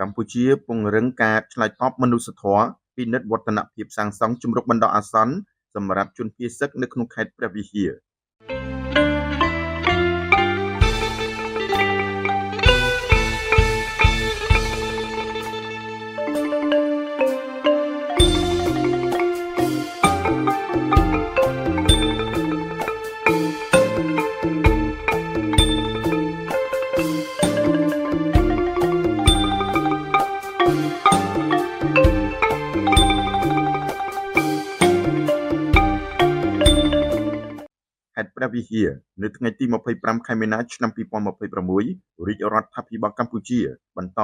កម្ពុជាពង្រឹងការឆ្លើយតបមនុស្សធម៌ពិនិត្យវឌ្ឍនភាពសាងសង់ជម្រកបណ្ដោះអាសន្នសម្រាប់ជនភៀសសឹកនៅក្នុងខេត្តព្រះវិហារ ខេត្តព្រះវិហារនៅថ្ងៃទី25ខែមីនាឆ្នាំ2026រាជរដ្ឋាភិបាលកម្ពុជាបន្ត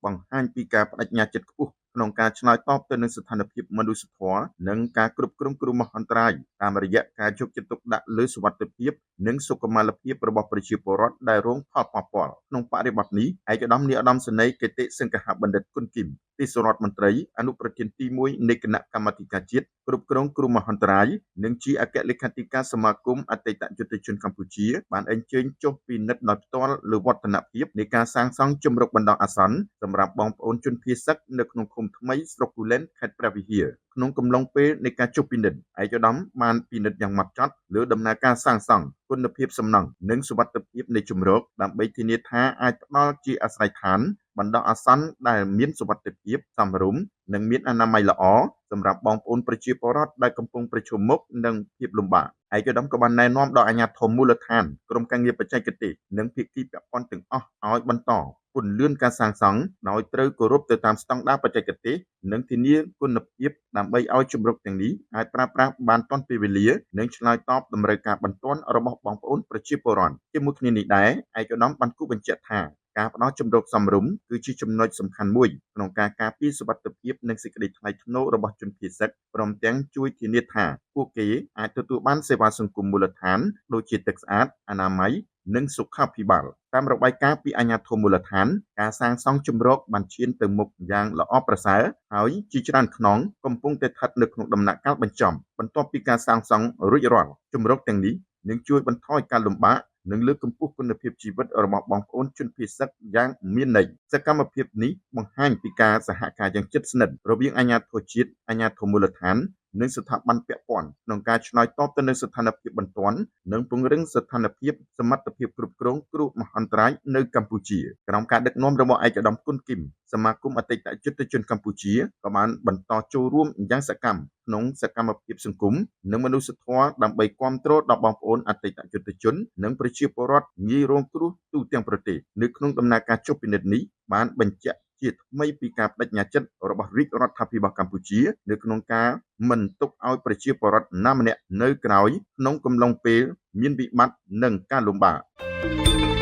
បង្ហាញពីការប្តេជ្ញាចិត្តខ្ពស់ក្នុងការឆ្លើយតបទៅនឹងស្ថានភាពមនុស្សធម៌និងការគ្រប់គ្រងគ្រោះមហន្តរាយតាមរយៈការយកចិត្តទុកដាក់លើសុវត្ថិភាពនិងសុខុមាលភាពរបស់ប្រជាពលរដ្ឋដែលរងផលប៉ះពាល់ក្នុងបរិបទនេះឯកឧត្តមនាយឧត្តមសេនីយ៍គតិសង្ឃបណ្ឌិតគុណគីមទេសរដ្ឋមន្ត្រីអនុប្រធានទី1នៃគណៈកម្មាធិការជាតិគ្រប់គ្រងគ្រោះមហន្តរាយនិងជាអគ្គលេខាធិការសមាគមអតីតយុទ្ធជនកម្ពុជាបានអញ្ជើញចុះពិនិត្យដោយផ្ទាល់លើវឌ្ឍនភាពនៃការសាងសង់ជម្រកបណ្ដោះអាសន្នសម្រាប់បងប្អូនជនភៀសសឹកនៅក្នុងឃុំថ្មីស្រុកគូលែនខេត្តព្រះវិហារក្នុងកំឡុងពេលនៃការចុះពិនិត្យឯកឧត្តមបានពិនិត្យយ៉ាងម៉ត់ចត់លើដំណើរការសាងសង់គុណភាពសំណង់និងសុវត្ថិភាពនៃជម្រកដើម្បីធានាថាអាចផ្ដល់ជាអាស្រ័យដ្ឋានបណ្ដោះអាសន្នដែលមានសុវត្ថិភាពសមរម្យនិងមានអនាម័យល្អសម្រាប់បងប្អូនប្រជាពលរដ្ឋដែលកំពុងប្រឈមមុខនឹងភាពលំបាកឯកឧត្តមក៏បានណែនាំដល់អាជ្ញាធរមូលដ្ឋានក្រុមការងារបច្ចេកទេសនិងភាគីពាក់ព័ន្ធទាំងអស់ឲ្យបន្តពន្លឿនការសាងសង់ដោយត្រូវគោរពទៅតាមស្តង់ដារបច្ចេកទេសនិងធានាគុណភាពដើម្បីឲ្យជម្រកទាំងនេះអាចប្រើប្រាស់បានទាន់ពេលវេលានិងឆ្លើយតបតម្រូវការបន្ទាន់របស់បងប្អូនប្រជាពលរដ្ឋជាមួយគ្នានេះដែរឯកឧត្តមបានគូសបញ្ជាក់ថាការផ្ដល់ជម្រកសមរម្យគឺជាចំណុចសំខាន់មួយក្នុងការការពារសុវត្ថិភាពនិងសេចក្តីថ្លៃថ្នូររបស់ជនភៀសសឹកព្រមទាំងជួយធានាថាពួកគេអាចទទួលបានសេវាសង្គមមូលដ្ឋានដូចជាទឹកស្អាតអនាម័យនិងសុខាភិបាលតាមរបាយការណ៍ពីអាជ្ញាធរមូលដ្ឋានការសាងសង់ជម្រកបានឈានទៅមុខយ៉ាងល្អប្រសើរហើយជាច្រើនខ្នងកំពុងតែស្ថិតនៅក្នុងដំណាក់កាលបញ្ចប់បន្ទាប់ពីការសាងសង់រួចរាល់ជម្រកទាំងនេះនឹងជួយបន្ថយការលំបាកនិងលើកកម្ពស់គុណភាពជីវិតរបស់បងប្អូនជនភៀសសឹកយ៉ាងមានន័យសកម្មភាពនេះបង្ហាញពីការសហការយ៉ាងជិតស្និទ្ធរវាងអាជ្ញាធរជាតិអាជ្ញាធរមូលដ្ឋាននិងស្ថាប័នពាក់ព័ន្ធក្នុងការឆ្លើយតបទៅនឹងស្ថានភាពបន្ទាន់និងពង្រឹងស្ថានភាពសមត្ថភាពគ្រប់គ្រងគ្រោះមហន្តរាយនៅកម្ពុជាក្រោមការដឹកនាំរបស់ឯកឧត្តមគុណគីមសមាគមអតីតយុទ្ធជនកម្ពុជាក៏បានបន្តចូលរួមយ៉ាងសកម្មក្នុងសកម្មភាពសង្គមនិងមនុស្សធម៌ដើម្បីគាំទ្រដល់បងប្អូនអតីតយុទ្ធជននិងប្រជាពលរដ្ឋងាយរងគ្រោះទូទាំងប្រទេសនៅក្នុងដំណើរការចុះពិនិត្យនេះបានបញ្ជាក់ជាថ្មីពីការប្តេជ្ញាចិត្តរបស់រាជរដ្ឋាភិបាលកម្ពុជានៅក្នុងការមិនទុកឲ្យប្រជាពលរដ្ឋណាម្នាក់នៅក្រោយក្នុងកំឡុងពេលមានវិបត្តិនិងការលំបាក។